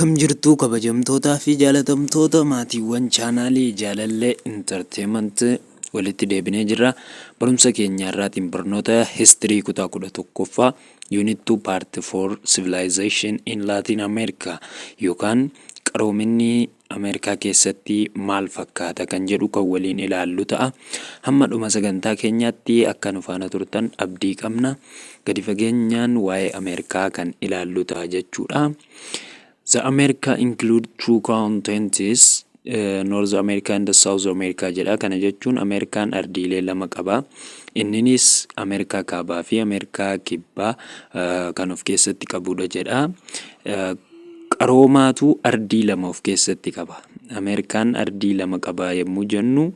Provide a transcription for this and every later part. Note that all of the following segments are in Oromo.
Akkam jirtu, kabajamtootaa fi jaalatamtoota maatiiwwan chaanaalii Jaalallee Entertainment? Walitti deebinee jirra. Barumsa keenya irraatiin barnoota history kutaa 11ffaa, unit 2, part 4, Civilization in Latin America yookaan qaroominni Ameerikaa keessatti maal fakkaata kan jedhu kan waliin ilaallu ta'a. Hamma dhuma sagantaa keenyaatti akka nu faana turtan abdii qabna. Gadi fageenyaan waa'ee Ameerikaa kan ilaallu ta'a jechuudha. The America include two continents, North America and South America jedha. Kana jechuun Ameerikaan ardiilee lama qaba. Inninis Ameerikaa Kaabaa fi Ameerikaa Kibbaa kan of keessatti qabudha jedha. Qaroomaatu ardii lama of keessatti qaba. Ameerikaan ardii lama qaba yommuu jennu,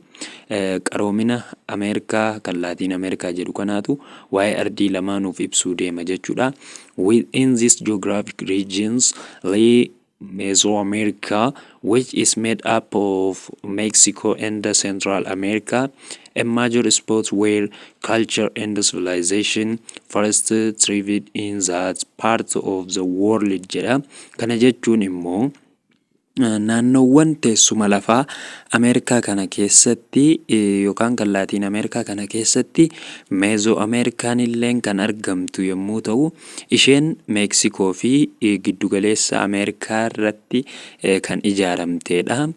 qaroomina Ameerikaa kan Laatiin Ameerikaa jedhu kanaatu waa'ee ardii lamaa nuuf ibsuu deema jechuudha. Within these geographic regions lay Mesoamerica, which is made up of Mexico and Central America, a major spot where culture and civilization first thrived in that part of the world jedha. Kana jechuun immoo naannoowwan teessuma lafaa Ameerikaa kana keessatti yookaan kan Laatiin Ameerikaa kana keessatti Meezoo Ameerikaan illeen kan argamtu yommuu ta'u, isheen Meeksikoo fi giddugaleessa Ameerikaa irratti kan ijaaramtedha.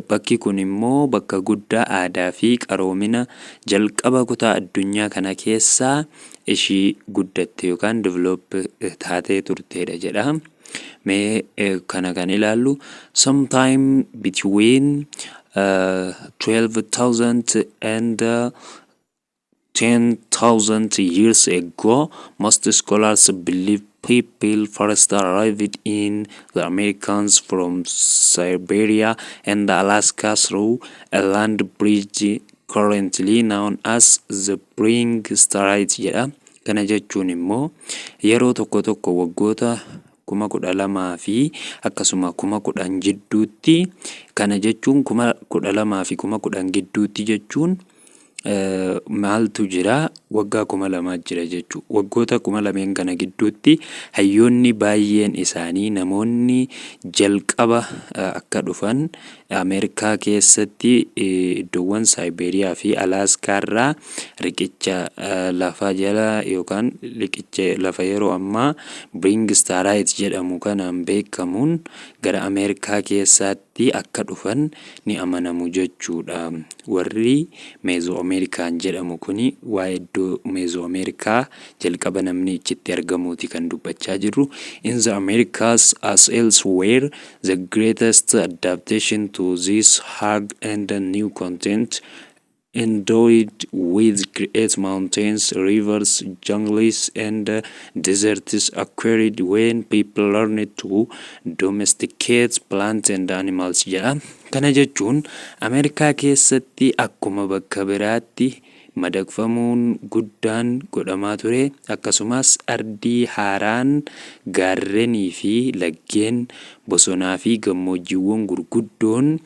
Bakki kun immoo bakka guddaa aadaa fi qaroomina jalqaba kutaa addunyaa kana keessaa ishii guddatte yookaan develop taatee turtedha jedha. Mee kana kan ilaallu, sometime between 12,000 and 10,000 years ago, most scholars believe people first arrived in the Americas from Siberia and Alaska through a land bridge currently known as the Bering Strait jedha. Kana jechuun immoo yeroo tokko tokko waggoota 12,000 fi akkasuma 10,000 jidduutti, kana jechuun 12,000 fi 10,000 gidduutti jechuun maaltu jira? Waggaa 2000 jira jechuudha. Waggoota 2000 kana gidduutti hayyoonni baay'een isaanii namoonni jalqaba akka dhufan Ameerikaa keessatti iddoowwan Saayibeeriyaa fi Alaaskaa irraa riqicha lafa jala yookaan riqicha lafa yeroo ammaa Bering Strait jedhamu kanaan beekamuun gara Ameerikaa keessaatti akka dhufan ni amanamu jechuudha. Warri Meezoo Ameerikaan jedhamu kuni waa'ee iddoo Meezoo Ameerikaa jalqaba namni achitti argamuuti kan dubbachaa jirru. In the Americas as elsewhere, the greatest adaptation to this hard and new continent, endowed with great mountains, rivers, jungles, and deserts, occurred when people learned to domesticate plants and animals jedha. Kana jechuun Ameerikaa keessatti akkuma bakka biraatti madaqfamuun guddaan godhamaa ture, akkasumas ardii haaraan gaarrenii fi laggeen, bosonaa fi gammoojjiiwwan gurguddoon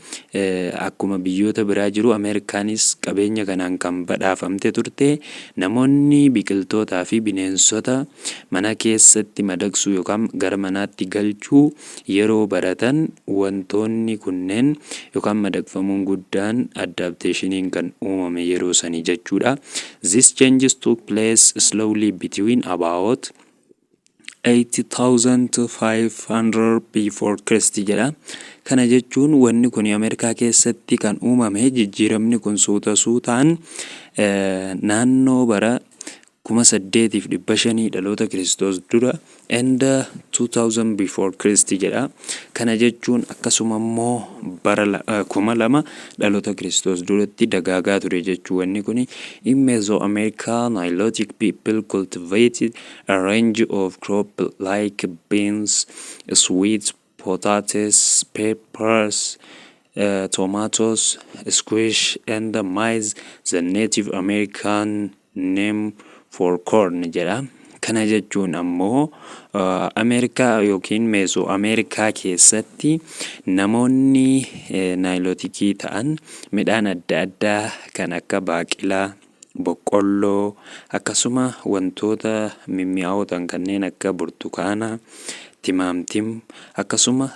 akkuma biyyoota biraa jiru, Ameerikaanis qabeenya kanaan kan badhaafamte turte. Namoonni biqiltootaa fi bineensota mana keessatti madaqsuu yookaan gara manaatti galchuu yeroo baratan, wantoonni kunneen yookaan madaqfamuun guddaan, adaptationiin kan uumame yeroo sanii jechuudha. These changes took place slowly between about 8500 before Christ jedha. Kana jechuun wanni kun Ameerikaa keessatti kan uumame, jijjiiramni kun suuta suutaan naannoo bara 8500 dhaloota Kiristoos dura and 2000 before Christ jedha. Kana jechuun akkasuma immoo bara 2000 dhaloota Kiristoos duratti dagaagaa ture jechuu wanni kuni. In Mesoamerica, Neolithic people cultivated a range of crops like beans, sweet potatoes, peppers, tomatoes, squash, and maize, the Native American name for corn jedha. Kana jechuun ammoo Ameerikaa yookiin Meesoo Ameerikaa keessatti namoonni Neolithicii ta'an midhaan adda addaa kan akka baaqelaa, boqqolloo, akkasuma wantoota mimmi'aawoo ta'an kanneen akka burtukaanaa, Timaatim, akkasuma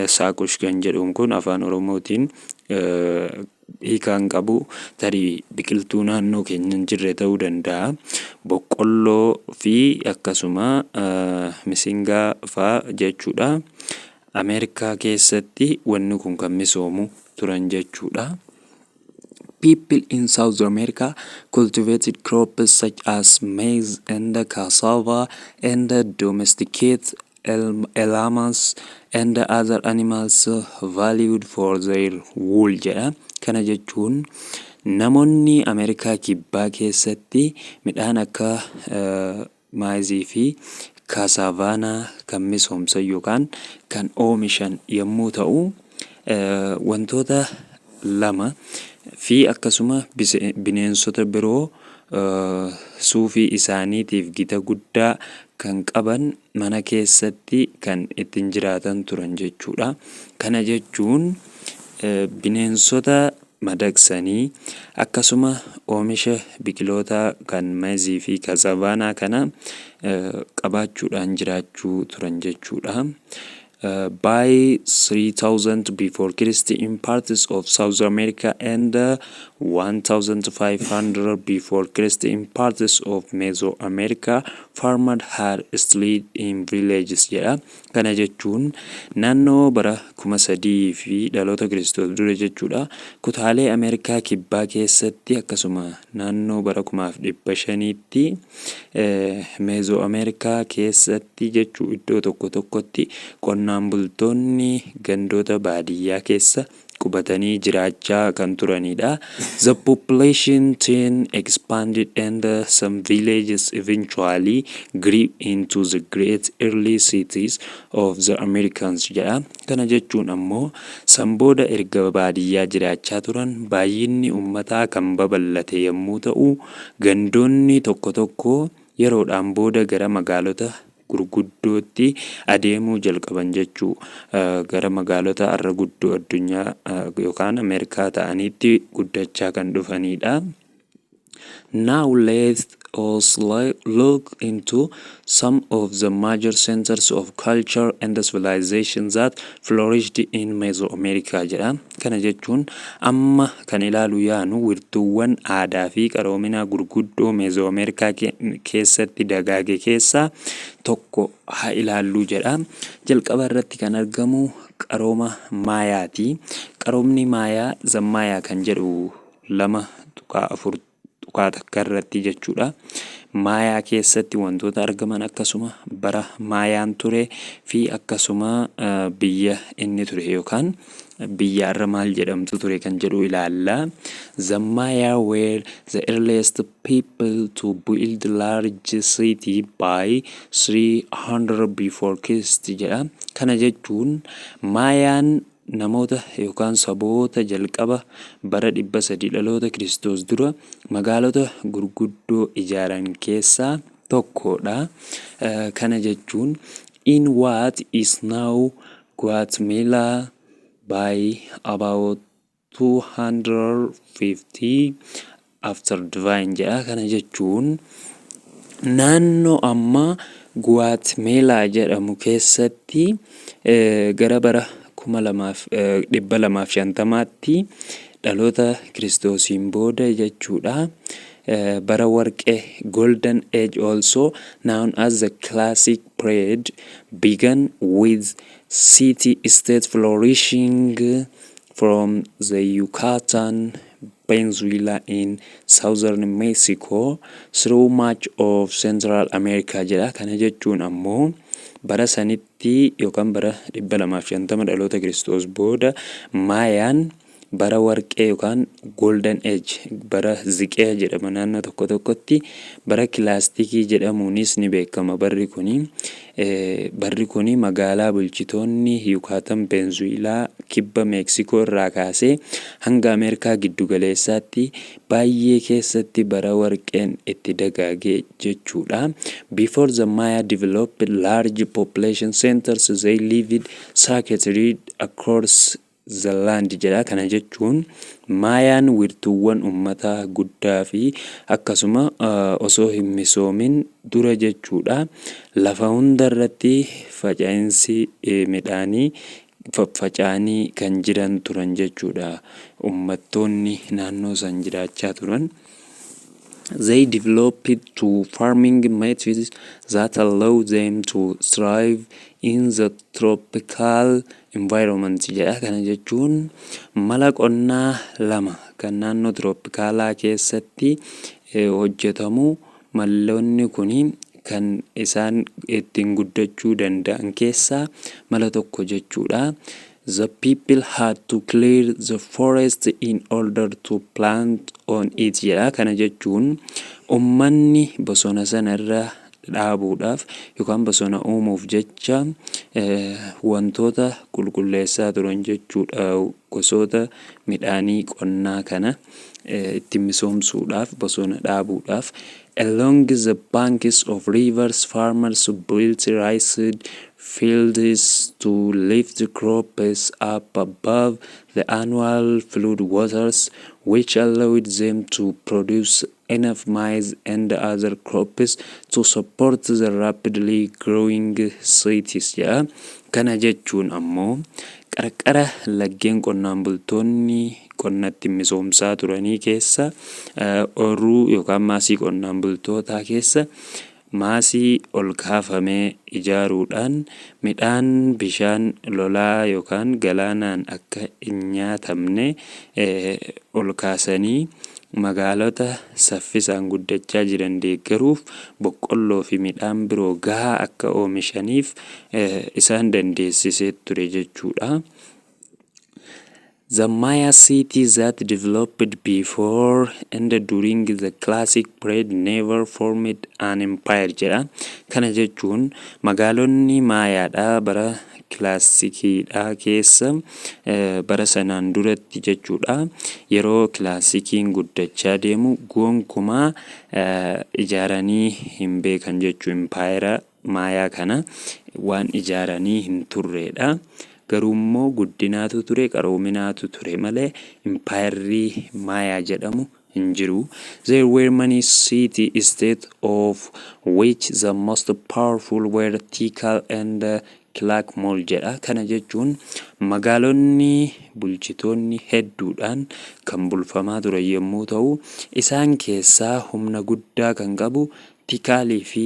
squash kan jedhamu kun afaan Oromootiin hiika hin qabu. Tarii biqiltuu naannoo keenya hin jirre ta'uu danda'a. Boqqolloo fi akkasuma misingaa fa'aa jechuudha. Ameerikaa keessatti wanni kun kan misoomu turan jechuudha. People in South America cultivated crops such as maize and cassava and domesticated llamas and other animals valued for their wool jedha. Kana jechuun namoonni Ameerikaa Kibbaa keessatti midhaan akka maize fi cassava kan misoomsan yookaan kan oomishan yommuu ta'u, wantoota lama fi akkasuma bineensota biroo suufii isaaniitiif gita guddaa kan qaban mana keessatti kan ittiin jiraatan turan jechuudha. Kana jechuun bineensota madaqsanii akkasuma oomisha biqilootaa kan maize fi cassava kana qabaachuudhaan jiraachuu turan jechuudha. By 3000 before Christ in parts of South America and 1500 before Christ in parts of Mesoamerica, farmers had settled in villages jedha. Kana jechuun naannoo bara 3000 fi dhaloota Kiristoos dura jechuudha. Kutaalee Ameerikaa Kibbaa keessatti akkasuma naannoo bara 1500tti Meezoameerikaa keessatti jechuu iddoo tokko tokkotti qonnaan bultoonni gandoota baadiyyaa keessa qubatanii jiraachaa kan turanidha. The population then expanded and some villages eventually grew into the great early cities of the Americans jedha. Kana jechuun ammoo san booda erga baadiyyaa jiraachaa turan baay'inni uummataa kan babal'ate yommuu ta'u, gandoonni tokko tokko yeroodhaan booda gara magaalota gurguddootti adeemuu jalqaban jechuu, gara magaalota har'a guddoo addunyaa yookaan Ameerikaa ta'aniitti guddachaa kan dhufanidha. Now let us look into some of the major centers of culture and civilization that flourished in Mesoamerica jedha. Kana jechuun amma kan ilaalu yaanu wirtuuwwan aadaa fi qaroominaa gurguddoo Mesoamerikaa keessatti dagaage keessaa tokko haa ilaallu jedha. Jalqaba irratti kan argamu qarooma Maayaati. Qaroomni Maayaa Zammaayaa kan jedhu 2.4.1 irratti jechuudha. Maayaa keessatti wantoota argaman, akkasuma bara Maayaan ture fi akkasuma biyya inni ture yookaan biyya har'a maal jedhamtu ture kan jedhu ilaalla. The Maya were the earliest people to build large city by 300 before Christ jedha. Kana jechuun Maayaan namoota yookaan saboota jalqaba bara 300 dhaloota Kiristoos dura magaalota gurguddoo ijaaran keessaa tokkodha. Kana jechuun in what is now Guatemala by about 250 after divine jedha. Kana jechuun naannoo amma Guatemala jedhamu keessatti gara bara 2250tti dhaloota Kiristoosiin booda jechuudha. Bara warqee, Golden Age, also known as the Classic Period, began with city-state flourishing from the Yucatan Peninsula in southern Mexico through much of Central America jedha. Kana jechuun ammoo bara sanitti yookaan bara 250 dhaloota Kiristoos booda Maayaan bara warqee yookaan Golden Age, bara ziqee jedhama naannoo tokko tokkotti, bara classic jedhamuunis ni beekama barri kuni. Barri kuni magaalaa bulchitoonni Yucatan Peninsula kibba Meeksikoo irraa kaasee hanga Ameerikaa giddu galeessaatti baay'ee keessatti bara warqeen itti dagaage jechuudha. Before the Maya developed large population centers, they lived scattered across the land jedha. Kana jechuun Maayaan wiirtuuwwan uummataa guddaa fi akkasuma osoo hin misoomin dura jechuudha. Lafa hunda irratti faca'insi midhaanii faffaca'anii kan jiran turan jechuudha. Uummattoonni naannoo san jiraachaa turan. They developed two farming methods that allow them to thrive in the tropical environment jedha. Kana jechuun mala qonnaa lama kan naannoo tirooppikaalaa keessatti hojjetamu, malloonni kun kan isaan ittiin guddachuu danda'an keessaa mala tokko jechuudha. The people had to clear the forest in order to plant on it jedha. Kana jechuun ummanni bosona sana irra dhaabuudhaaf yookaan bosona uumuuf jecha wantoota qulqulleessaa turan jechuudha. Gosoota midhaanii qonnaa kana ittiin misoomsuudhaaf, bosona dhaabuudhaaf. Along the banks of rivers, farmers built rice fields to lift crops up above the annual flood waters, which allowed them to produce enough maize and other crops to support the rapidly growing cities jedha. Kana jechuun ammoo qarqara laggeen qonnaan bultoonni qonna ittiin misoomsaa turanii keessa, ooyiruu yookaan maasii qonnaan bultootaa keessa maasii ol kaafamee ijaaruudhaan midhaan bishaan lolaa yookaan galaanaan akka hin nyaatamne ol kaasanii, magaalota saffisaan guddachaa jiran deeggaruuf boqqolloo fi midhaan biroo gahaa akka oomishaniif isaan dandeessisee ture jechuudha. The Maya cities that developed before and during the Classic period never formed an empire jedha. Kana jechuun magaalonni Maayaadha bara kilaasikiidha keessa, bara sanaan duratti jechuudha. Yeroo kilaasikiin guddachaa deemu gonkumaa ijaaranii hin beekan jechuu, impaayera Maayaa kana waan ijaaranii hin turredha. Garuu immoo guddinaatu ture, qaroominaatu ture malee impaayerri Maayaa jedhamu hin jiru. There were many city states, of which the most powerful were Tikal and Calakmul jedha. Kana jechuun magaalonni bulchitoonni hedduudhaan kan bulfamaa turan yommuu ta'u, isaan keessaa humna guddaa kan qabu Tikaalii fi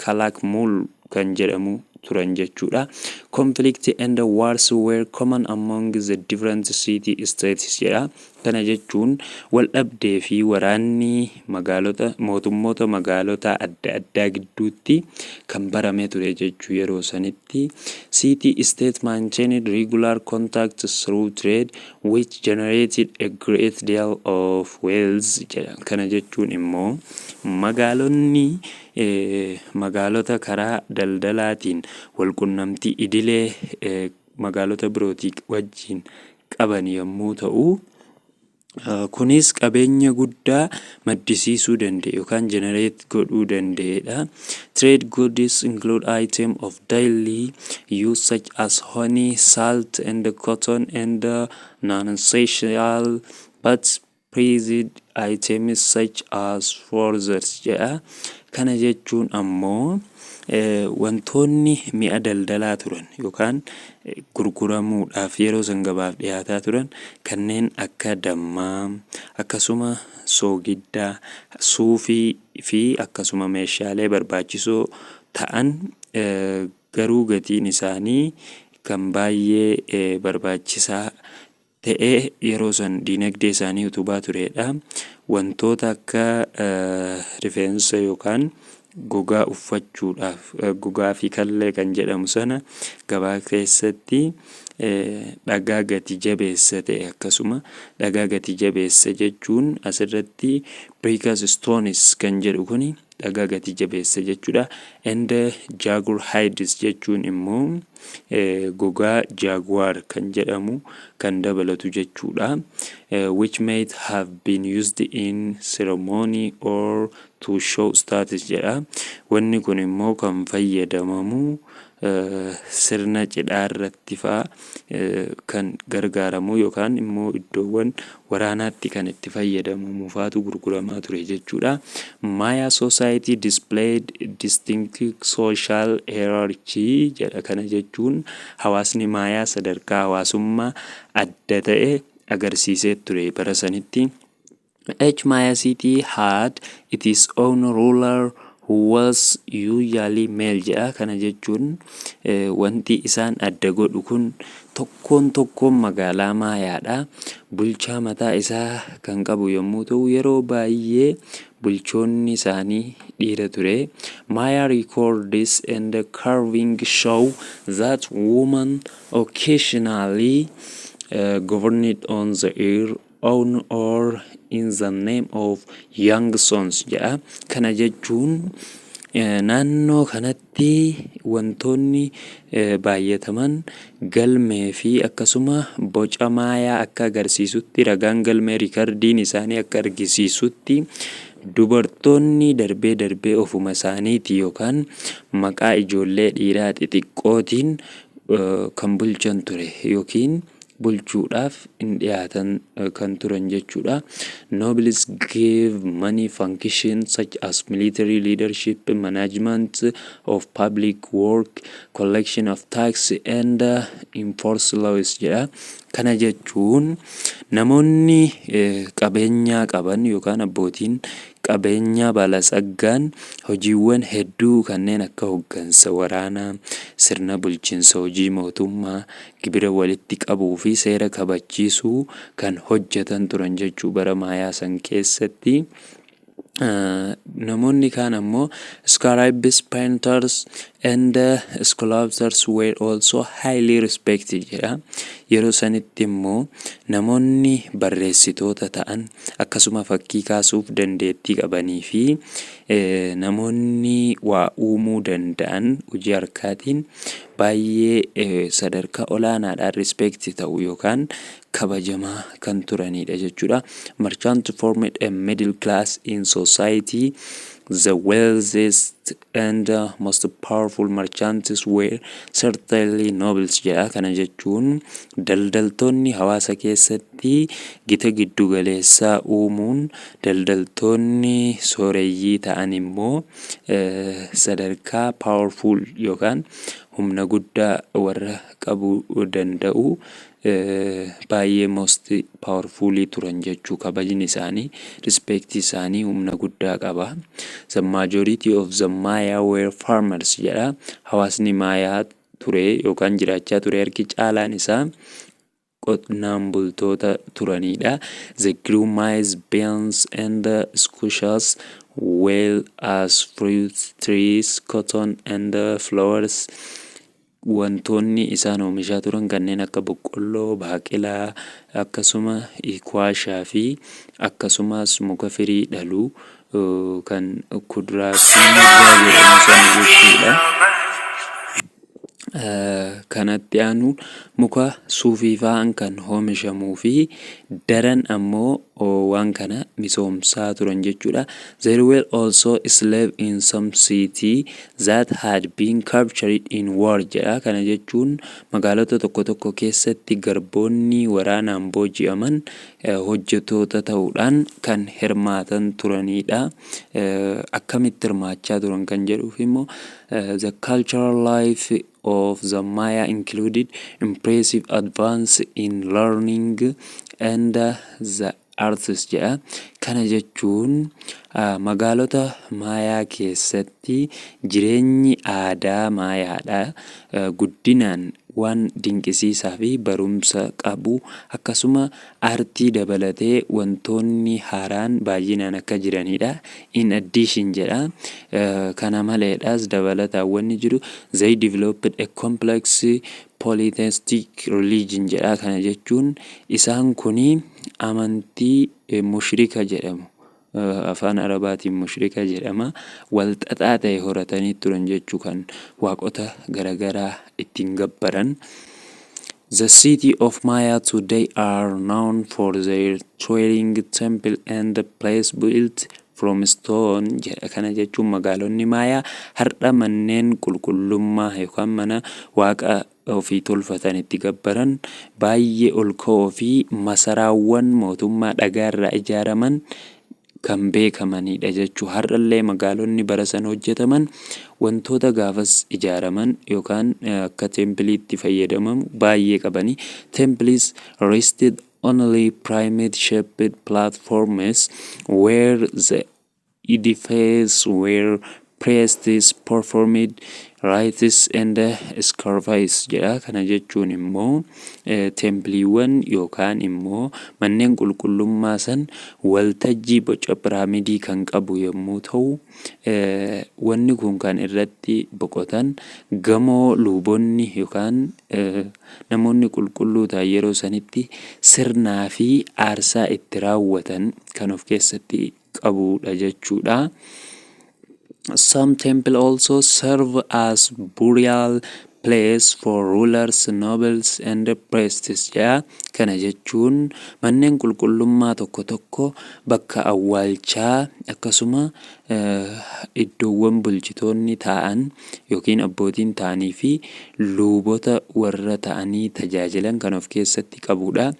Calakmul kan jedhamu turan jechuudha. Conflict and wars were common among the different city states jedha. Kana jechuun wal dhabdee fi waraanni magaalota, mootummoota magaalota adda addaa gidduutti kan barame ture jechuu yeroo sanitti. City state maintained regular contact through trade, which generated a great deal of wealth jedha. Kana jechuun immoo magaalonni magaalota karaa daldalaatiin walqunnamtii idilee magaalota birootii wajjin qaban yommuu ta'u, kunis qabeenya guddaa maddisiisuu danda'e yookaan generate godhuu danda'edha. Trade goods include items of daily use such as honey, salt and cotton, and non-essential but prized items such as feathers jedha. Kana jechuun ammoo wantoonni mi'a daldalaa turan yookaan gurguramuudhaaf yeroo san gabaaf dhiyaataa turan kanneen akka dammaa, akkasuma soogiddaa, suufii fi akkasuma meeshaalee barbaachisoo ta'an, garuu gatiin isaanii kan baay'ee barbaachisaa ta'e yeroo san diinagdee isaanii utubaa turedha. Wantoota akka rifeensa yookaan gogaa uffachuudhaaf, gogaa fi kallee kan jedhamu sana gabaa keessatti dhagaa gati jabeessa ta'e, akkasuma dhagaa gati jabeessa jechuun asirratti precious stones kan jedhu kuni dhagaa gati jabeessa jechuudha. And jaguar hides jechuun immoo gogaa jaguar kan jedhamu kan dabalatu jechuudha. Which might have been used in ceremony or to show status jedha. Wanni kun immoo kan fayyadamamu sirna cidhaa irratti fa'aa kan gargaaramu yookaan immoo iddoowwan waraanaatti kan itti fayyadamamu fa'aatu gurguramaa ture jechuudha. Maya society displayed distinctive social hierarchy jedha. Kana jechuun hawaasni Maayaa sadarkaa hawaasummaa adda ta'e agarsiisee ture bara sanitti. Each Maya city had its own ruler who was usually male jedha. Kana jechuun wanti isaan adda godhu kun tokkoon tokkoon magaalaa Maayaadha. Bulchaa mataa isaa kan qabu yommuu ta'u, yeroo baay'ee bulchoonni isaanii dhiira ture. Maya records and carving show that women occasionally governed on their own or in the name of young sons jedha. Kana jechuun naannoo kanatti wantoonni baay'ataman galmee fi akkasuma boca Maayaa akka agarsiisutti, ragaan galmee recordiin isaanii akka argisiisutti, dubartoonni darbee darbee ofuma isaaniiti yookaan maqaa ijoollee dhiiraa xixiqqootiin kan bulchan ture yookiin bulchuudhaaf hin dhiyaatan kan turan jechuudha. Nobles gave many functions such as military leadership, management of public work, collection of tax and enforce laws jedha. Kana jechuun namoonni qabeenyaa qaban yookaan abbootiin qabeenyaa balasaggaan hojiiwwan hedduu kanneen akka hooggansa waraanaa, sirna bulchiinsa hojii mootummaa, gibira walitti qabuu fi seera kabachiisuu kan hojjetan turan jechuu bara Maayaa san keessatti. Namoonni kaan ammoo scribes, painters and sculptors were also highly respected jedha. Yeroo sanitti immoo namoonni barreessitoota ta'an, akkasuma fakkii kaasuuf dandeettii qabanii fi namoonni waa uumuu danda'an hojii harkaatiin baay'ee sadarkaa olaanaadhaan respect ta'u yookaan kabajamaa kan turanidha jechuudha. Merchant formed a middle class in society. The wealthiest and most powerful merchants were certainly nobles jedha. Kana jechuun daldaltoonni hawaasa keessatti gita giddu galeessaa uumuun, daldaltoonni sooreyyii ta'an immoo sadarkaa powerful yookaan humna guddaa warra qabuu danda'u, baay'ee most powerfulii turan jechuu. Kabajni isaanii, respect isaanii humna guddaa qaba. The majority of the Maya were farmers jedha. Hawaasni Maayaa ture yookaan jiraachaa ture harki caalaan isaa qonnaan bultoota turanidha. They grew maize, beans and squashes, well as fruit trees, cotton and flowers. Wantoonni isaan oomishaa turan kanneen akka boqqolloo, baaqelaa, akkasuma squashaa fi akkasumas muka firii dhaluu kan kuduraa fi muduraa jedhamu sana jechuudha. Kanatti aanu muka suufii fa'aan kan oomishamuu fi daran ammoo waan kana misoomsaa turan jechuudha. There were also slaves in some city that had been captured in war jedha. Kana jechuun magaalota tokko tokko keessatti garboonni waraanaan booji'aman hojjettoota ta'uudhaan kan hirmaatan turanidha. Akkamitti hirmaachaa turan kan jedhuuf immoo, the cultural life of the Maya included impressive advance in learning and the arts jedha. Kana jechuun magaalota Maayaa keessatti jireenyi aadaa Maayaadha. Guddinaan waan dinqisiisaa fi barumsa qabu, akkasuma aartii dabalatee wantoonni haaraan baay'inaan akka jiranidha. In addition jedha. Kana maleedhaas dabalataan wanni jiru, they developed a complex polytheistic religion jedha. Kana jechuun isaan kuni amantii mushrika jedhamu, afaan Arabaatiin mushrika jedhama, walxaxaa ta'e horatanii turan jechuu, kan waaqota garagaraa ittiin gabbaran. The city of Maya today are known for their towering temple and the place built from from stone jedha. Kana jechuun magaalonni Maayaa har'a manneen qulqullummaa yookaan mana waaqa ofii tolfatan itti gabbaran baay'ee ol ka'oo fi masaraawwan mootummaa dhagaarraa ijaaraman kan beekamanidha jechuu. Har'allee magaalonni bara sana hojjetaman wantoota gaafas ijaaraman yookaan akka templeiitti fayyadamamu baay'ee qabani. Temples rested only pyramid shaped platforms where the edifice where priests performed rites and sacrifice jedha. Kana jechuun immoo templeiiwwan yookaan immoo manneen qulqullummaa san waltajjii boca piraamidii kan qabu yommuu ta'u, wanni kun kan irratti boqotan gamoo luboonni yookaan namoonni qulqulluu ta'an yeroo sanitti sirnaa fi aarsaa itti raawwatan kan of keessatti qabudha jechuudha. Some temple also serve as burial place for rulers, nobles and priests jedha. Kana jechuun manneen qulqullummaa tokko tokko bakka awwaalchaa, akkasuma iddoowwan bulchitoonni taa'an yookiin abbootiin ta'anii fi luboota warra ta'anii tajaajilan kan of keessatti qabudha.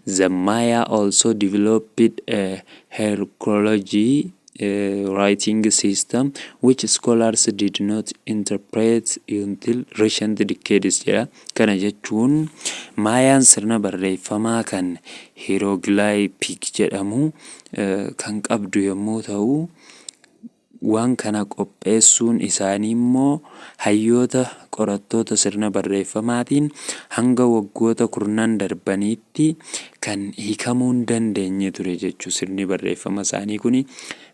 The Maya also developed a hieroglyph writing system which scholars did not interpret until recent decades jedha. Kana jechuun Maayaan sirna barreeffamaa kan hieroglyphic jedhamu kan qabdu yommuu ta'u, waan kana qopheessuun isaanii immoo hayyoota qorattoota sirna barreeffamaatiin hanga waggoota kurnan darbaniitti kan hiikamuu hin dandeenye ture jechuu sirni barreeffama isaanii kuni.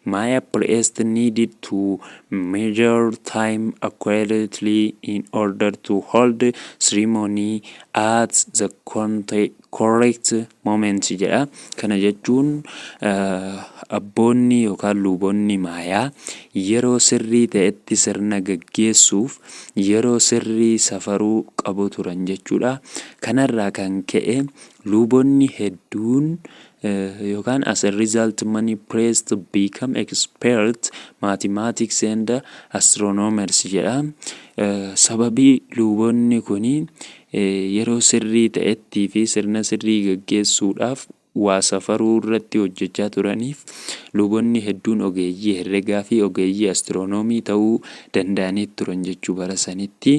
Maya priests needed to measure time accurately in order to hold ceremony at the correct moment jedha. Kana jechuun abboonni yookaan luboonni Maayaa yeroo sirrii ta'etti sirna gaggeessuuf yeroo sirrii safaruu qabu turan jechuudha. Kanarraa kan ka'e luboonni hedduun yookaan as a result many priests become expert mathematics and astronomers jedha. Sababii luboonni kuni yeroo sirrii ta'ettii fi sirna sirrii gaggeessuudhaaf waa safaruu irratti hojjechaa turaniif, luboonni hedduun ogeeyyii herregaa fi ogeeyyii astiroonoomii ta'uu danda'anii turan jechuu bara sanitti.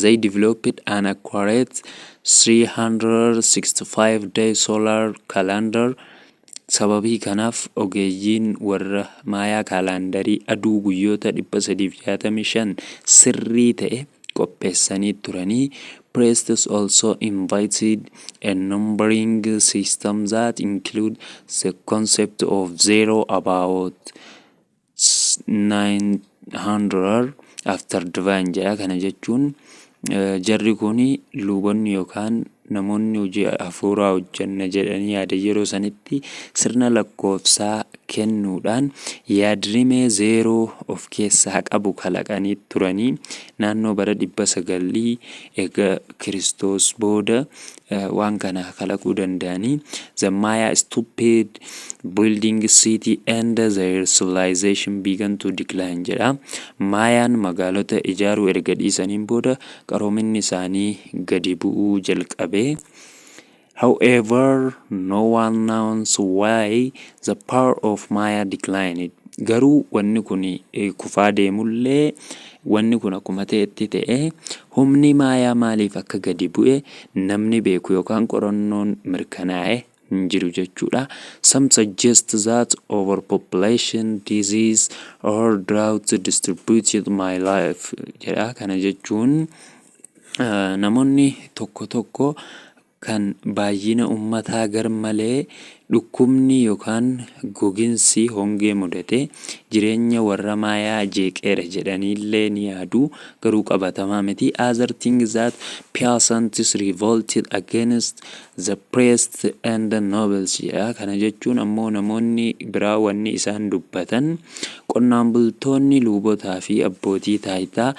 They developed an accurate 365 day solar calendar. Sababii kanaaf ogeeyyiin warra Maayaa kaalaandarii aduu guyyoota 365 sirrii ta'e qopheessanii turanii. Priests also invented a numbering system that include the concept of zero about 900 after divine jedha. Kana jechuun jarri kun luboonni yookaan namoonni hojii hafuuraa hojjenna jedhanii yaada yeroo sanitti sirna lakkoofsaa kennuudhaan yaadrimee zeeroo of keessaa qabu kalaqanii turanii, naannoo bara 900 eega Kiristoos booda waan kana kalaquu danda'anii. The Maya stopped building city and their civilization began to decline jedha. Maayaan magaalota ijaaruu erga dhiisaniin booda qaroominni isaanii gadi bu'uu jalqabe. However, no one knows why the power of Maya declined. Garuu wanni kun kufaa deemullee, wanni kun akkuma ta'etti ta'e, humni Maayaa maaliif akka gadi bu'e namni beeku yookaan qorannoon mirkanaa'e hin jiru jechuudha. Some suggest that overpopulation, disease or drought distributed my life jedha. Kana jechuun namoonni tokko tokko kan baay'ina uummataa gar malee, dhukkubni yookaan gogiinsi hongee mudate jireenya warra Maayaa jeeqeera jedhaniillee ni yaadu, garuu qabatamaa miti. Other things that peasants revolted against the priests and the nobles jedha. Kana jechuun ammoo namoonni biraa wanni isaan dubbatan qonnaan bultoonni lubotaa fi abbootii taayitaa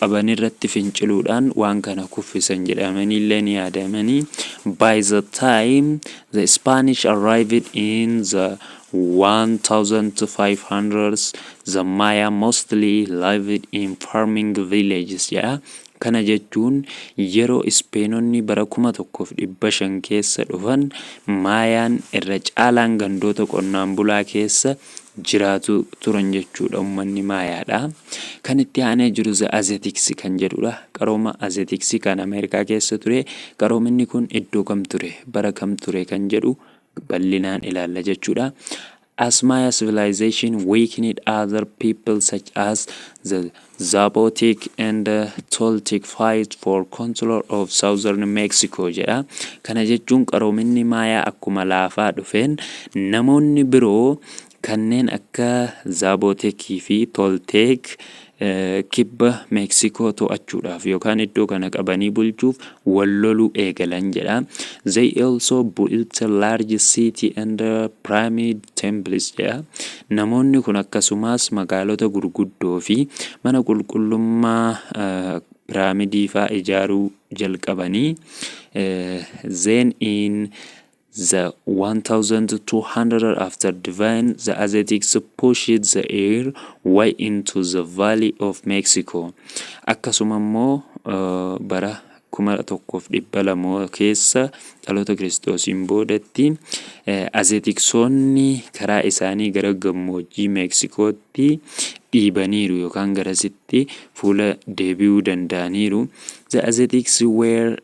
qaban irratti finciluudhaan waan kana kuffisan jedhamaniillee ni yaadamanii. By the time the Spanish arrived in the 1500s, the Maya mostly lived in farming villages jedha. Kana jechuun yeroo Ispeenonni bara 1500 keessa dhufan, Maayaan irra caalaan gandoota qonnaan bulaa keessa jiraatu turan jechuudha uummanni Maayaadha. Kan itti aanee jiru The Aztecs kan jedhudha. Qarooma Aztecs kan Ameerikaa keessa ture. Qaroominni kun iddoo kam ture? Bara kam ture kan jedhu bal'inaan ilaalla jechuudha. As Maya civilization weakened, other people such as the Zapotec and the Toltec fight for control of southern Mexico jedha. Kana jechuun qaroominni Maayaa akkuma laafaa dhufeen namoonni biroo kanneen akka Zaabotekii fi Tolteek kibba Meeksikoo to'achuudhaaf yookaan iddoo kana qabanii bulchuuf wal loluu eegalan jedha. They also built a large city and pyramid temples jedha. Namoonni kun akkasumas magaalota gurguddoo fi mana qulqullummaa piraamidii fa'aa ijaaruu jalqabanii. Then in the 1200 after divine, the Aztecs pushed their way into the Valley of Mexico. Akkasuma immoo bara 1200 keessa dhaloota Kiristoosiin boodatti Azeetiksoonni karaa isaanii gara gammoojjii Meeksikootti dhiibaniiru yookaan garasitti fuula deebi'uu danda'aniiru. The Aztecs were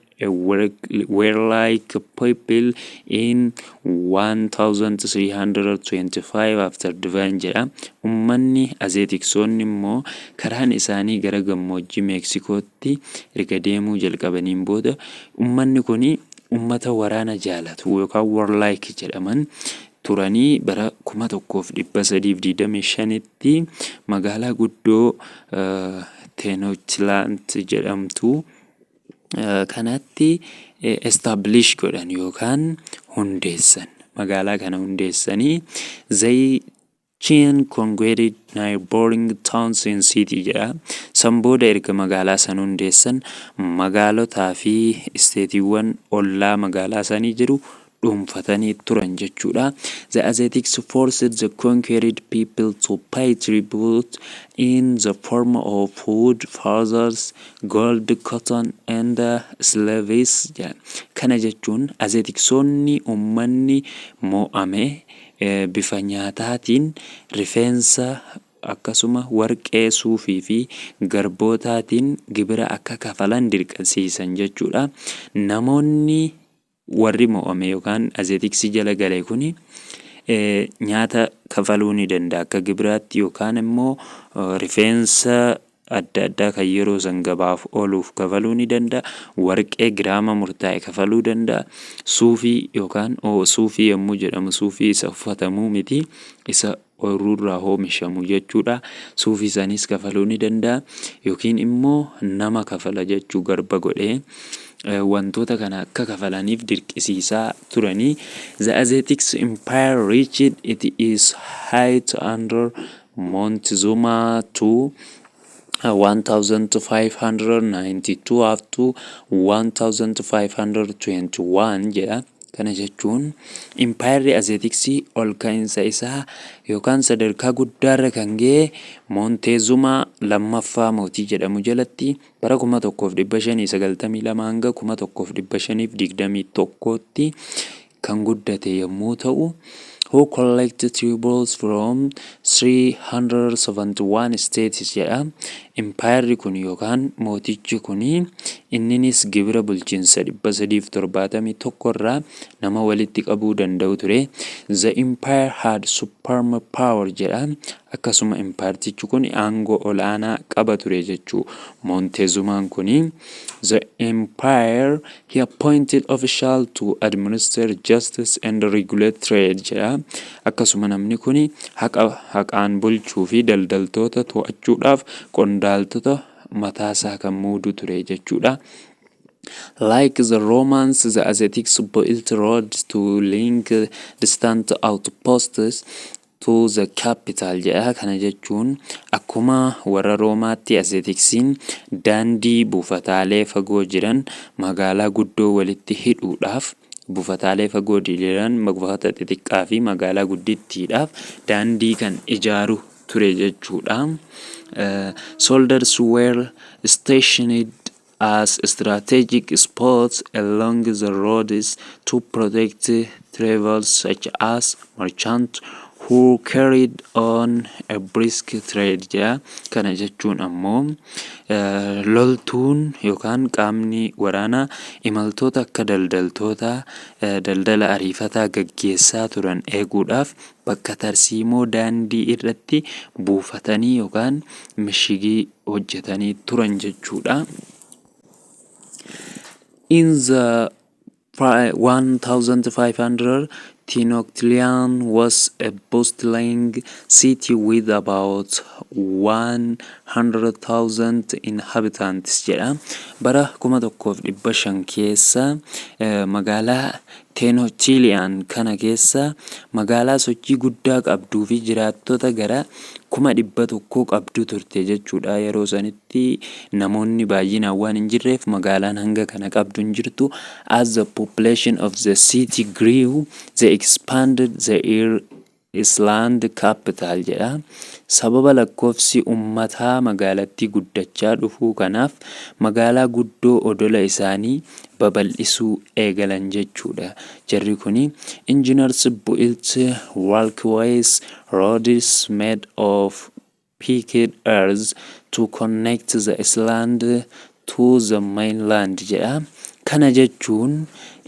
like people in 1325 after divine jedha. Uummanni Azeetiksoonni immoo karaan isaanii gara gammoojjii Meeksikootti erga deemuu jalqabaniin booda, uummanni kun uummata waraana jaalatu yookaan warlike jedhaman turanii, bara 1325tti magaalaa guddoo Tenochtitlan jedhamtu kanatti establish godhan yookaan hundeessan. Magaalaa kana hundeessanii, they then conquered neighboring towns and city jedha. San booda erga magaalaa san hundeessan magaalotaa fi isteetiiwwan ollaa magaalaa sanii jiru dhuunfatanii turan jechuudha. The Aztecs forced the conquered people to pay tribute in the form of food, feathers, gold, cotton and slaves. Kana jechuun Azeetiksoonni uummanni mo'ame bifa nyaataatiin, rifeensa, akkasuma warqee, suufii fi garbootaatiin gibira akka kafalan dirqisiisan jechuudha. Namoonni warri mo'ame yookaan Azeetiksii jala gale kuni nyaata kafaluu ni danda'a akka gibiraatti, yookaan immoo rifeensa adda addaa kan yeroo san gabaaf ooluuf kafaluu ni danda'a. Warqee giraama murtaa'e kafaluu danda'a. Suufii yookaan suufii yommuu jedhamu suufii isa uffatamuu miti, isa ooyiruurraa oomishamu jechuudha. Suufii sanis kafaluu ni danda'a yookiin immoo nama kafala jechuu, garba godhee wantoota kana akka kafalaniif dirqisiisaa turanii. The Aztecs Empire reached its height under Montezuma II, 1592 up to 1521 jedha. Kana jechuun impaayerri Azeetiksii ol ka'iinsa isaa yookaan sadarkaa guddaarra kan ga'e Moonteezumaa lammaffaa mootii jedhamu jalatti bara 1592 hanga 1521tti kan guddate yommuu ta'u, who collected tributes from 371 states jedha. Impaayerri kun yookaan mootichi kun inninis gibira bulchiinsa 371 irraa nama walitti qabuu danda'u ture. The empire had supreme power jedha. Akkasuma impaayertichi kun aangoo olaanaa qaba ture jechuu Moonteezumaan kun. The empire he appointed official to administer justice and regulate trade jedha. Akkasuma namni kun haqa haqaan bulchuu fi daldaltoota to'achuudhaaf qondaaltota mataasaa kan muudu ture jechuudha. Like the Romans, the Aztecs built roads to link distant outposts to the capital jedha. Kana jechuun akkuma warra Roomaatti Azeetiksiin daandii buufataalee fagoo jiran magaalaa guddoo walitti hidhuudhaaf Buufataalee fagoo jiran, buufata xixiqqaa fi magaalaa guddittiidhaaf daandii kan ijaaru ture jechuudha. Soldiers were stationed as strategic spots along the roads to protect travelers such as merchants who carried on a brisk trade jedha. Kana jechuun ammoo loltuun yookaan qaamni waraanaa imaltoota akka daldaltoota daldala ariifataa gaggeessaa turan eeguudhaaf bakka tarsiimoo daandii irratti buufatanii yookaan mishigii hojjetanii turan jechuudha. In the 1500, Tenochtitlan was a bustling city with about 100,000 inhabitants jedha. Bara 1500 keessa magaalaa Tenochtitlan kana keessa magaalaa sochii guddaa qabduu fi jiraattota gara 100,000 qabdu turte jechuudha. Yeroo sanitti namoonni baay'inaan waan hin jirreef magaalaan hanga kana qabdu hin jirtu. As the population of the city grew, they expanded their island capital jedha. Sababa lakkoofsi uummataa magaalattii guddachaa dhufuu kanaaf magaalaa guddoo odola isaanii babal'isuu eegalan jechuudha. Jarri kuni engineers built walkways, roads made of packed earth to connect the island to the mainland jedha. Kana jechuun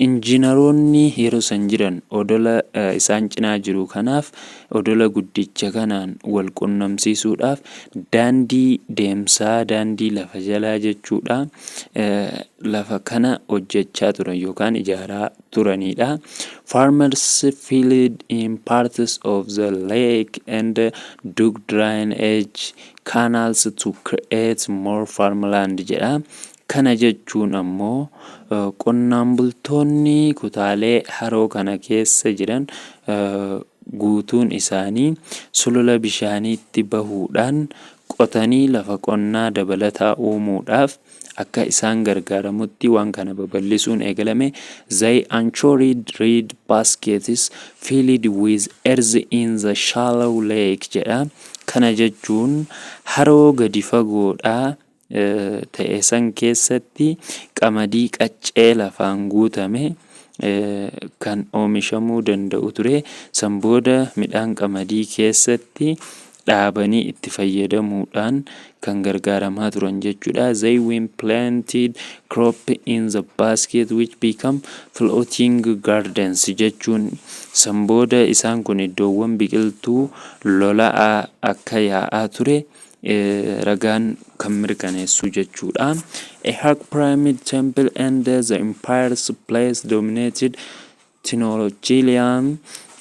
injiinaroonni yeroo san jiran odola isaan cinaa jiru kanaaf odola guddicha kanaan wal qunnamsiisuudhaaf daandii deemsaa, daandii lafa jalaa jechuudha. Lafa kana hojjechaa turan yookaan ijaaraa turanidha. Farmers filled in parts of the lake and dug drainage canals to create more farmland jedha. Kana jechuun ammoo qonnaan bultoonni kutaalee haroo kana keessa jiran guutuun isaanii sulula bishaaniitti bahuudhaan qotanii lafa qonnaa dabalataa uumuudhaaf akka isaan gargaaramutti waan kana babal'isuun eegalame. They anchored reed baskets filled with earth in the shallow lake jedha. Kana jechuun haroo gadi fagoodhaa ta'e san keessatti qamadii qaccee lafaan guutame kan oomishamuu danda'u ture. San booda midhaan qamadii keessatti dhaabanii itti fayyadamuudhaan kan gargaaramaa turan jechuudha. They when planted crop in the basket which become floating gardens jechuun san booda isaan kun iddoowwan biqiltuu lola'aa akka yaa'aa ture ragaan kan mirkaneessu jechuudha. A huge pyramid temple and the emperor's palace dominated Tenochtitlan.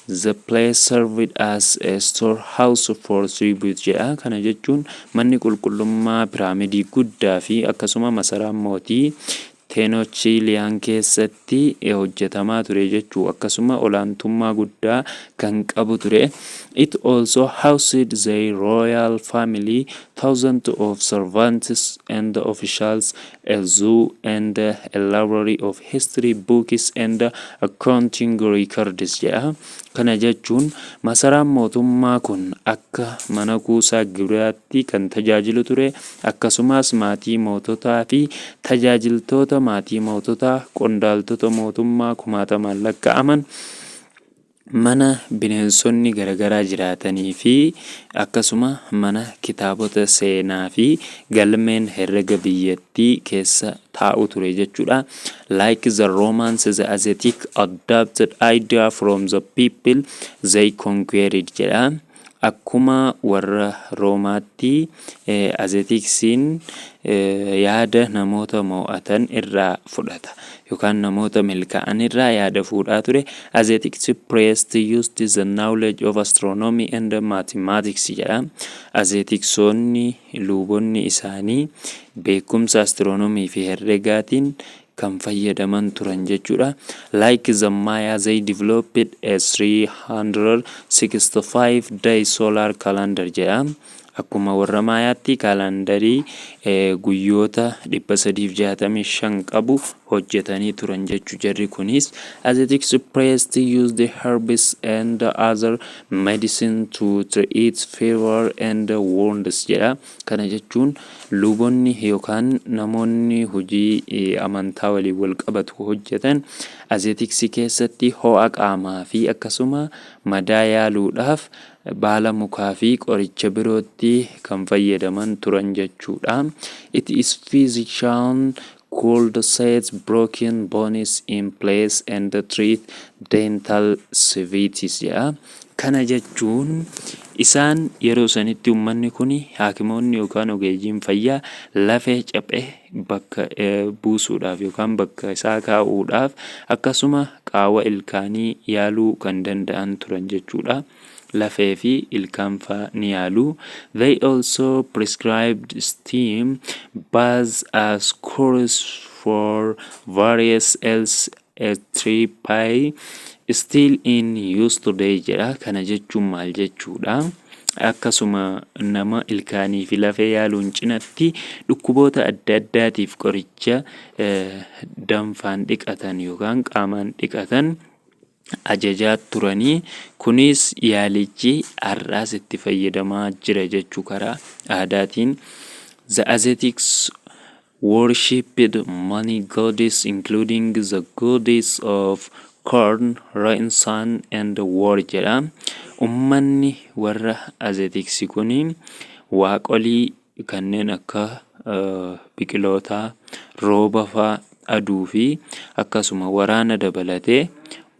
The place served as a storehouse for tribute jedha. Kana jechuun manni qulqullummaa piraamidii guddaa fi akkasuma masaraan mootii Tenochtitlan keessatti hojjetamaa ture jechuu, akkasuma olaantummaa guddaa kan qabu ture. It also housed the royal family, thousands of servants and officials, a zoo and a library of history books and accounting records jedha. Kana jechuun masaraan mootummaa kun akka mana kuusaa gibiraatti kan tajaajilu ture. Akkasumas maatii moototaa fi tajaajiltoota maatii moototaa, qondaaltota mootummaa kumaatamaan lakkaa'aman, mana bineensonni garaagaraa jiraatanii fi akkasuma mana kitaabota seenaa fi galmeen herrega biyyattii keessa taa'u ture jechuudha. Like the Romans, the Aztec adopted idea from the people they conquered jedha. Akkuma warra Roomaatti Azteeksiin yaada namoota mo'atan irraa fudhata yookaan namoota milkaa'an irraa yaada fuudhaa ture. Aztec priests used the knowledge of astronomy and mathematics jedha. Azteeksoonni luboonni isaanii beekumsa astiroonomii fi herregaatiin kan fayyadaman turan jechuudha. Like the Maya, they developed a 365 day solar calendar jedha. Akkuma warra Maayaatti kaalandarii guyyoota 365 qabu hojjetanii turan jechuu jarri kunis. Aztecs priests used herbs and other medicine to treat fever and wounds jedha. Kana jechuun luboonni yookaan namoonni hojii amantaa waliin wal qabatu hojjetan Aztecs keessatti ho'a qaamaa fi akkasuma madaa yaaluudhaaf baala mukaa fi qoricha birootti kan fayyadaman turan jechuudha. It is physician could set broken bones in place and treat dental cavities jedha. Kana jechuun isaan yeroo sanitti uummanni kun, haakimoonni yookaan ogeeyyiin fayyaa, lafee caphee bakka buusuudhaaf yookaan bakka isaa kaa'uudhaaf, akkasuma qaawwa ilkaanii yaaluu kan danda'an turan jechuudha. Lafee fi ilkaan faa ni yaalu. They also prescribed steam baths as cures for various ills, a therapy still in use today jedha. Kana jechuun maal jechuudha? Akkasuma nama ilkaanii fi lafee yaaluun cinatti dhukkuboota adda addaatiif qoricha danfaan dhiqatan yookaan qaamaan dhiqatan ajajaa turanii. Kunis yaalichi har'aas itti fayyadamaa jira jechuu karaa aadaatiin. The Aztecs worshipped many gods, including the goddess of corn, rain, sun and war jedha. Ummanni warra Aztecs kun waaqolii kanneen akka biqilootaa, rooba faa, aduu fi akkasuma waraana dabalatee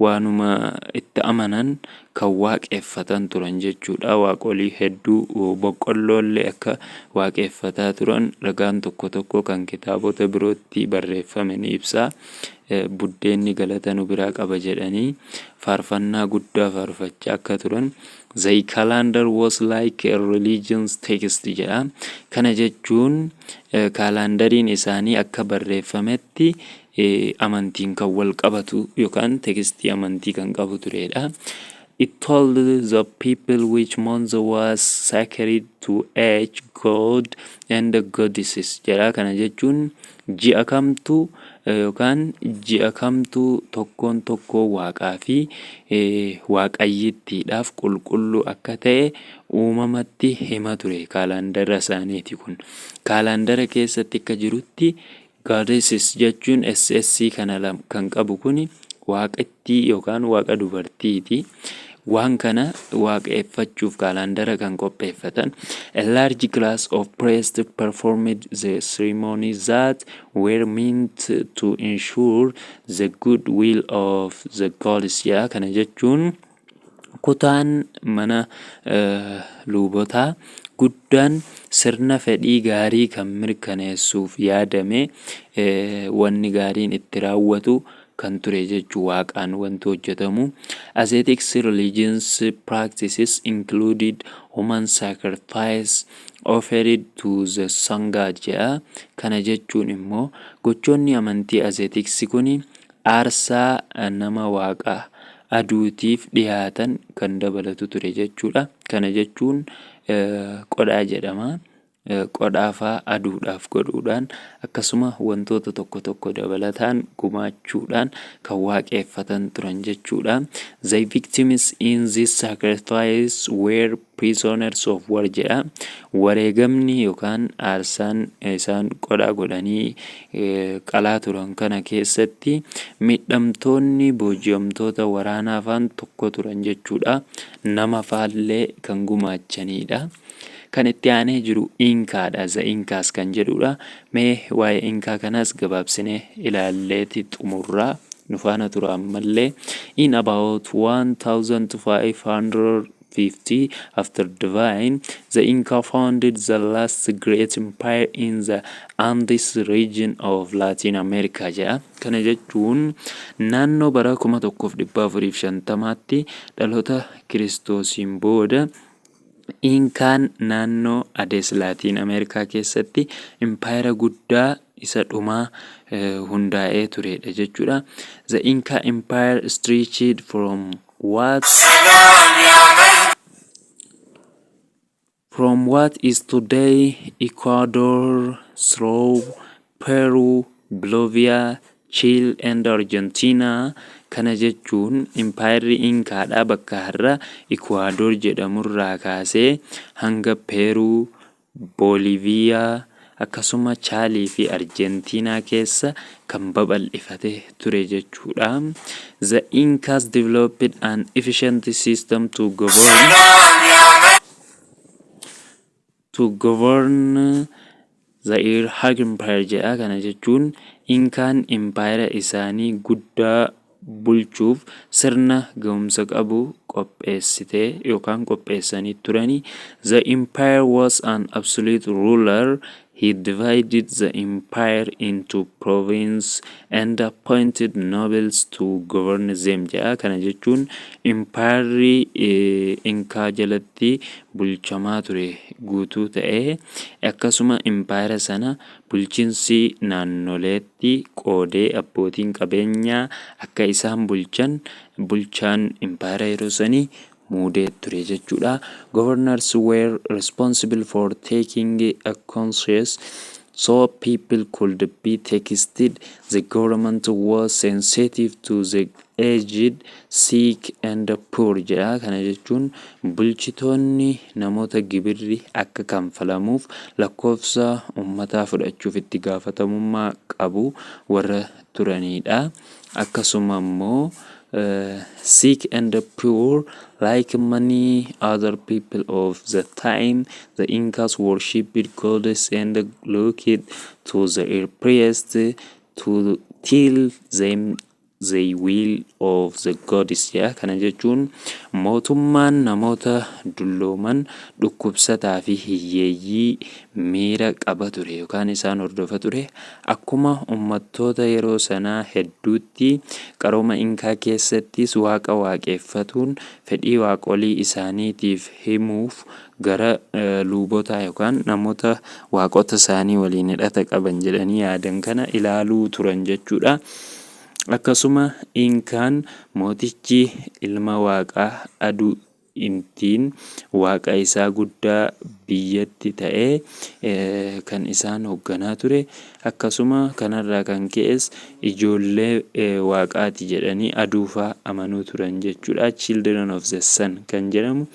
waanuma itti amanan kan waaqeffatan turan jechuudha. Waaqolii hedduu, boqqolloollee akka waaqeffataa turan ragaan tokko tokko kan kitaabota birootti barreeffame ni ibsa. Buddeenni galata nu biraa qaba jedhanii faarfannaa guddaa faarfachaa akka turan. The calendar was like a religious text jedha. Kana jechuun kaalaandariin isaanii akka barreeffametti amantiin kan wal qabatu yookaan tekstii amantii kan qabu turedha. It told the people which month was sacred to each god and goddesses jedha. Kana jechuun ji'a kamtu yookaan ji'a kamtu tokkoon tokkoo waaqaa fi waaqayyittiidhaaf qulqulluu akka ta'e uumamatti hima ture kaalaandara isaaniiti kun. Kaalaandara keessatti akka jirutti goddesses jechuun SS kana kan qabu kuni waaqittii yookaan waaqa dubartiiti. Waan kana waaqeffachuuf kaalaandara kan qopheeffatan. A large class of priests performed the ceremonies that were meant to ensure the goodwill of the gods jedha. Kana jechuun kutaan mana luubotaa guddaan sirna fedhii gaarii kan mirkaneessuuf yaadame, wanni gaariin itti raawwatu kan ture jechuu, waaqaan wanti hojjetamu. Aztecs religious practices included human sacrifice offered to the sun god jedha. Kana jechuun immoo gochoonni amantii Aztecs kun aarsaa nama waaqa aduutiif dhiyaatan kan dabalatu ture jechuudha. Kana jechuun qodhaa jedhama. Qodhaa fa'aa aduudhaaf godhuudhaan, akkasuma wantoota tokko tokko dabalataan gumaachuudhaan kan waaqeffatan turan jechuudha. The victims in this sacrifice were prisoners of war jedha. Wareegamni yookaan aarsaan isaan qodhaa godhanii qalaa turan kana keessatti miidhamtoonni booji'amtoota waraanaa faan tokko turan jechuudha. Nama faallee kan gumaachanidha. Kan itti aanee jiru Inkaadha. The Incas kan jedhudha. Mee waa'ee Inkaa kanaas gabaabsinee ilaalleeti xumurraa. Nu faana tura ammallee. In about 1550 after Divine, the Inca founded the last great empire in the Andes region of Latin America jedha. Kana jechuun naannoo bara 1450tti dhaloota Kiristoosiin booda Inkaan naannoo Andes Laatiin Ameerikaa keessatti impaayera guddaa isa dhumaa hundaa'ee turedha jechuudha. The Inca Empire stretched from what From what is today Ecuador through Peru, Bolivia, Chile and Argentina. Kana jechuun impaayerri Inkaadhaa bakka har'a Ecuador jedhamurraa kaasee hanga Peeruu, Booliiviyaa, akkasuma Chaalii fi Arjentiinaa keessa kan babal'ifate ture jechuudha. The Incas developed an efficient system to govern their empire jedha. Kana jechuun Inkaan impaayera isaanii guddaa bulchuuf sirna ga'umsa qabu qopheessite yookaan qopheessanii turani. The emperor was an absolute ruler. He divided the empire into provinces and appointed nobles to govern them jedha. Kana jechuun impaayerri Inkaa jalatti bulchamaa ture guutuu ta'ee, akkasuma impaayera sana bulchiinsi naannoleetti qoodee abbootiin qabeenyaa akka isaan bulchan bulchaan impaayera yeroo sanii muudee ture jechuudha. Governors were responsible for taking a census so people could be taxed. The government was sensitive to the aged, sick and poor jedha. Kana jechuun bulchitoonni namoota gibirri akka kanfalamuuf lakkoofsa uummataa fudhachuuf itti gaafatamummaa qabu warra turanidha. Akkasuma immoo sick and poor. Like many other people of the time, the Incas worshipped gods and looked to their priests to tell them the will of the gods jedha. Kana jechuun mootummaan namoota dullooman, dhukkubsataa fi hiyyeeyyii miira qaba ture yookaan isaan hordofa ture. Akkuma uummattoota yeroo sanaa hedduutti, qarooma Inkaa keessattis waaqa waaqeffatuun fedhii waaqolii isaaniitiif himuuf gara luubotaa yookaan namoota waaqota isaanii waliin hidhata qaban jedhanii yaadan kana ilaaluu turan jechuudha. Akkasuma Inkaan mootichi ilma waaqaa aduu ittiin waaqa isaa guddaa biyyatti ta'ee kan isaan hoogganaa ture. Akkasuma kanarraa kan ka'es ijoollee waaqaati jedhanii aduufaa amanuu turan jechuudha. Children of the Sun kan jedhamu,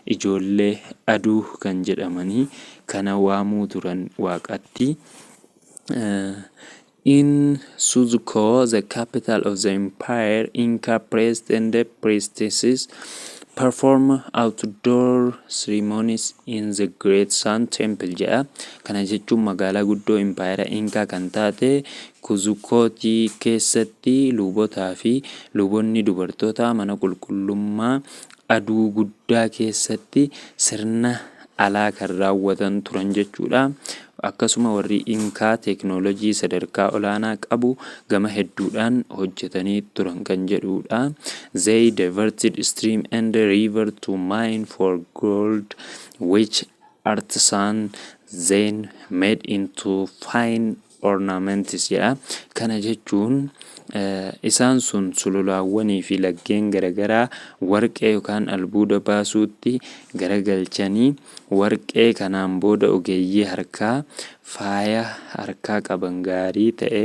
ijoollee aduu kan jedhamanii kana waamuu turan waaqatti. In Cuzco, the capital of the empire, Inca priests and priestesses perform outdoor ceremonies in the Great Sun Temple jedha. Kana jechuun magaalaa guddoo impaayera Inkaa kan taate Kuzukootii keessatti lubotaa fi luboonni dubartootaa mana qulqullummaa aduu guddaa keessatti sirna alaa kan raawwatan turan jechuudha. Akkasuma warri Inkaa teeknoolojii sadarkaa olaanaa qabu gama hedduudhaan hojjetanii turan kan jedhudha. They diverted stream and river to mine for gold, which artisan then made into fine ornaments jedha. Kana jechuun isaan sun sululaawwanii fi laggeen garaagaraa warqee yookaan albuuda baasuutti garagalchanii, warqee kanaan booda ogeeyyii harkaa faaya harkaa qaban gaarii ta'e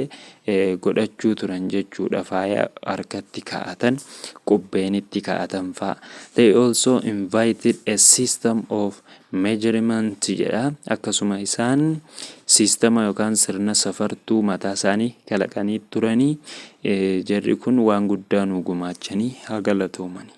godhachuu turan jechuudha. Faaya harkatti kaa'atan, qubbeenitti kaa'atan fa'a. They also invented a system of measurement jedha. Akkasuma isaan siistama yookaan sirna safartuu mataa isaanii kalaqanii turanii. Jarri kun waan guddaa nu gumaachanii, haa galatoomani.